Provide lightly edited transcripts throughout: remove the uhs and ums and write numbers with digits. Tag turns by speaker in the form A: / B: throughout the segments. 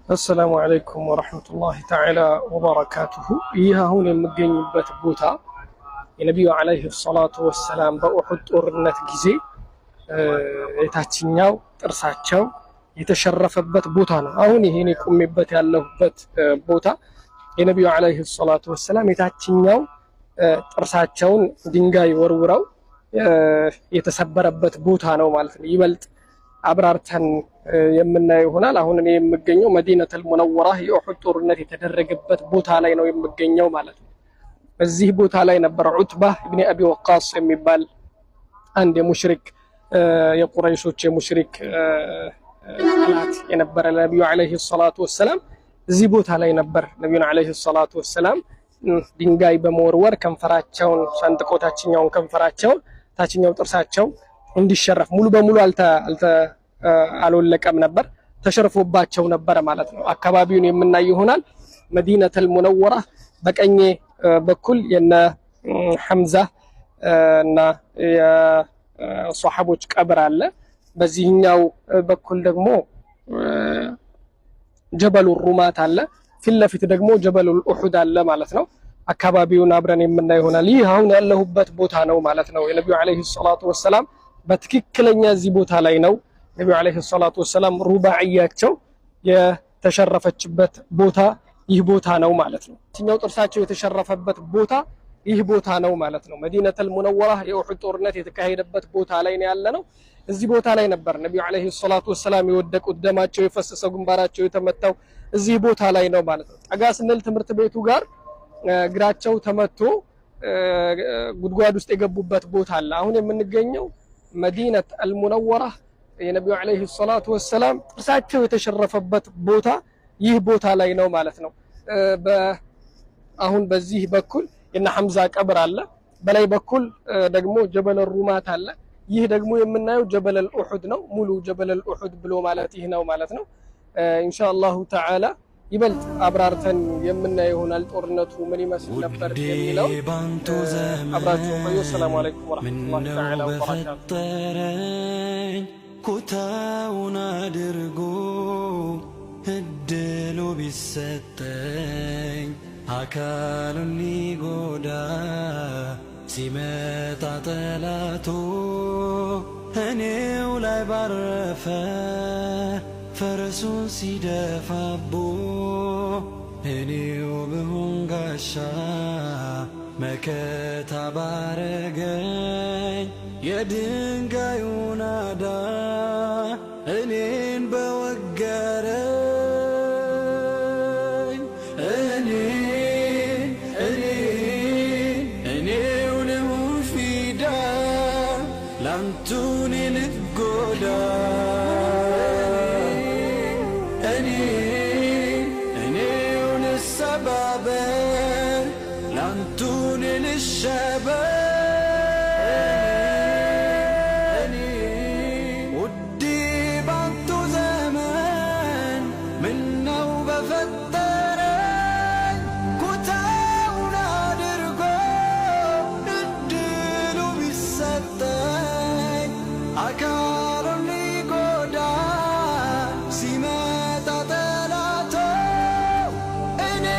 A: السلام عليكم ورحمة الله تعالى وبركاته። ይህ አሁን የምገኝበት ቦታ የነቢዩ عليه الصلاة والسلام በኡሑድ ጦርነት ጊዜ የታችኛው ጥርሳቸው የተሸረፈበት ቦታ ነው። አሁን ይሄን የቆሜበት ያለሁበት ቦታ የነቢዩ عليه الصلاة والسلام የታችኛው ጥርሳቸውን ድንጋይ ወርውረው የተሰበረበት ቦታ ነው ማለት ነው። ይበልጥ አብራርተን የምናየው ይሆናል። አሁን እኔ የምገኘው መዲነቱል ሙነወራ የኡሑድ ጦርነት የተደረገበት ቦታ ላይ ነው የምገኘው ማለት ነው። በዚህ ቦታ ላይ ነበር ዑትባ ኢብኒ አቢ ወቃስ የሚባል አንድ የሙሽሪክ፣ የቁረይሾች የሙሽሪክ ጠላት የነበረ ለነቢዩ عليه الصلاة والسلام እዚህ ቦታ ላይ ነበር ነቢዩን عليه الصلاة والسلام ድንጋይ በመወርወር ከንፈራቸውን ሰንጥቆ ታችኛውን ከንፈራቸውን፣ ታችኛው ጥርሳቸው እንዲሸረፍ፣ ሙሉ በሙሉ አልወለቀም ነበር፣ ተሸርፎባቸው ነበረ ማለት ነው። አካባቢውን የምናይ ይሆናል። መዲነተል ሙነወራ በቀኜ በኩል የነ ሐምዛ እና የሷሐቦች ቀብር አለ። በዚህኛው በኩል ደግሞ ጀበሉ ሩማት አለ። ፊት ለፊት ደግሞ ጀበሉል ኡሑድ አለ ማለት ነው። አካባቢውን አብረን የምናይ ይሆናል። ይህ አሁን ያለሁበት ቦታ ነው ማለት ነው። የነቢዩ عليه الصلاة والسلام በትክክለኛ እዚህ ቦታ ላይ ነው ነቢዩ عليه الصلاة والسلام ሩባዕያቸው የተሸረፈችበት ቦታ ይህ ቦታ ነው ማለት ነው። የትኛው ጥርሳቸው የተሸረፈበት ቦታ ይህ ቦታ ነው ማለት ነው። መዲነተል ሙነወራ የኡሑድ ጦርነት የተካሄደበት ቦታ ላይ ነው ያለነው። እዚህ ቦታ ላይ ነበር ነቢዩ عليه الصلاة والسلام የወደቁት፣ ደማቸው የፈሰሰው፣ ግንባራቸው የተመታው እዚህ ቦታ ላይ ነው ማለት ነው። ጠጋ ስንል ትምህርት ቤቱ ጋር እግራቸው ተመቶ ጉድጓድ ውስጥ የገቡበት ቦታ አለ። አሁን የምንገኘው መዲነት አልሙነወራ የነቢዩ عليه الصلاة والسلام ጥርሳቸው የተሸረፈበት ቦታ ይህ ቦታ ላይ ነው ማለት ነው። አሁን በዚህ በኩል የነ ሐምዛ ቀብር አለ። በላይ በኩል ደግሞ ጀበል ሩማት አለ። ይህ ደግሞ የምናየው ጀበል ኡሑድ ነው። ሙሉ ጀበል ኡሑድ ብሎ ማለት ይህ ነው ማለት ነው። إن شاء الله تعالى ይበልጥ አብራርተን የምናየው ይሆናል። ጦርነቱ ምን ይመስል ነበር የሚለው አብራችሁ ቆዩ። السلام عليكم ورحمة الله تعالى وبركاته።
B: በፈጠረኝ ኩታውን አድርጎ እድሉ ቢሰጠኝ አካሉን ሊጎዳ ሲመጣ ጠላቱ እኔው ላይ ባረፈ ፈረሱን ሲደፋቦ እኔው ብሆን ጋሻ መከታ ባረገኝ የድንጋዩ ናዳ እኔን በወገረኝ እኔን እኔን እኔው ልሁን ፊዳ ላንቱ እኔ ልጎዳ እኔ እኔው ልሰባበር ላንቱ እኔ ልሸበር እኔ ውዴ ባንቱ ዘመን ምነው በፈጠረኝ ኩታውን አድርጎ እድሉ ቢሰጠኝ አካሉን ሊጎዳ ሲመጣ ጠላቶ እኔው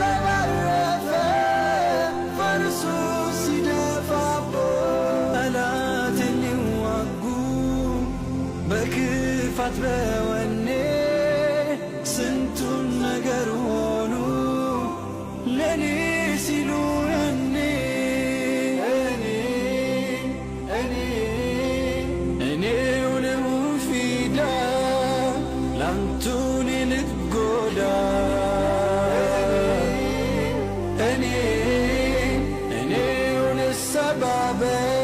B: ላይ ባረፈ ፈርሱ ሲደፋቦ ጠላትን ሊዋጉ በክፋት በወኔ ስንቱን ነገር ሆኑ ለኔ ሲሉ ያኔ እኔ እኔ እኔው ልሁን ፊዳ ላንቱ እኔ ልጎዳ እኔ እኔው ልሰባበር።